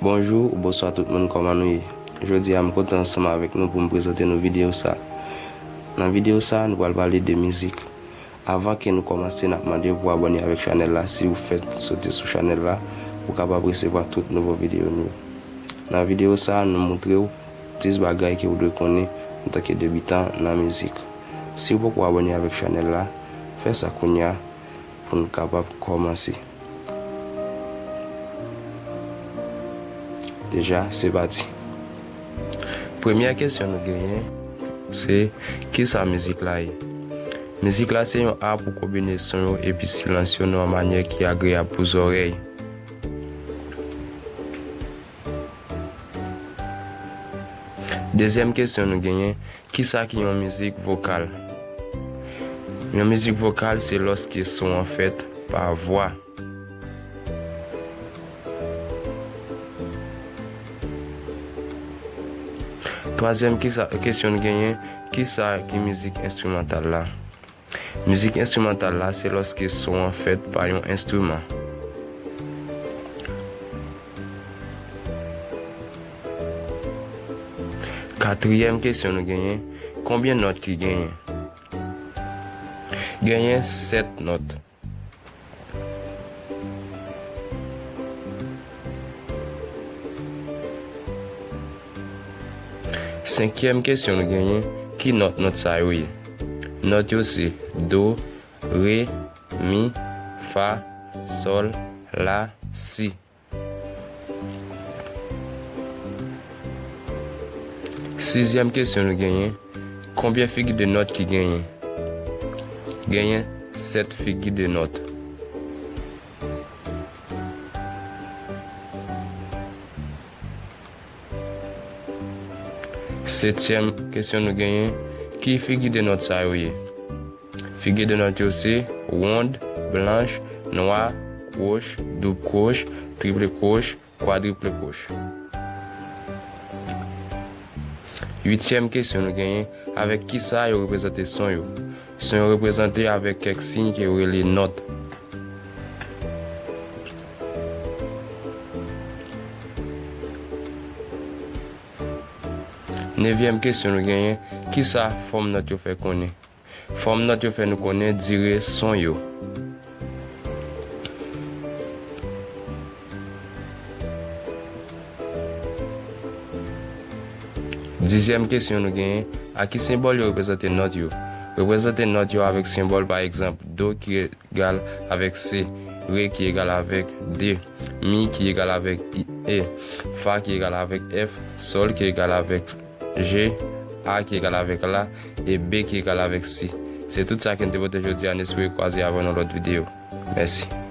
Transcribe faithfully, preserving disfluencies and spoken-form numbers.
Bonjou ou bonswa tout moun, kòman nou ye? Jodi a m kontan ansanm avèk nou pou m prezante nou videyo sa. Nan videyo sa, nou pral pale de mizik. Avan ke nou kòmanse, n ap mande w pou abòne avèk chanèl la si ou fèk sote sou chanèl la, pou w kapab resevwa tout nouvo videyo nou yo. Nan videyo sa, nou montre w dis bagay ke w dwe konnen antanke debitan nan mizik. Si w poko abòne avèk chanèl la, fè sa kounye a pou n kapab kòmanse. Deja, se pati. Premyè kesyon nou genyen, se, kisa mizik la ye? Mizik la se yon a pou konbine son yo epi silans yo nan yon manyè ki agreyab pou zòrèy. Dezyèm kesyon nou genyen, kisa ki yon mizik vokal? Yon mizik vokal se lòske son an fèt pa vwa. Twazyèm kisa, kesyon n genyen, kisa ki mizik enstrimantal la? Mizik enstrimantal la se lòske son an fèt pa yon enstriman. Katriyèm kesyon nou genyen, konbyen nòt ki genyen? Genyen sèt nòt. Senkyèm kesyon nou genyen, ki nòt nòt sa yo ye? Nòt yo se do, re, mi, fa, sòl, la, si. Sizyèm kesyon nou genyen, konbyen figi de nòt ki genyen? Genyen sèt figi de nòt. Setyèm kesyon nou genyen, ki figi de nòt sa yo ye? Figi de nòt yo se wonn, blanch, nwa, kwoch, doub kwoch, triple kwoch, kwadriple kwoch. Uityèm kesyon nou genyen, avèk kisa yo reprezante son yo? Son yo reprezante avèk kèk siy ke yo rele nòt. Nevyèm kesyon nou genyen, kisa fòm nòt yo fè konnen? Fòm nòt yo fè nou konnen dire son yo. Dizyèm kesyon nou genyen, a ki senbòl yo reprezante nòt yo? Reprezante nòt yo avèk senbòl, pa egzanp, do ki egal avèk C, re ki egal avèk D, mi ki egal avèk I, E, fa ki egal avèk F, sòl ki egal avèk G, A ki egal avèk la, e B ki egal avèk si. Se tout sa ke n te pote jodi a, n espere kwaze avè w nan lòt videyo. Mèsi.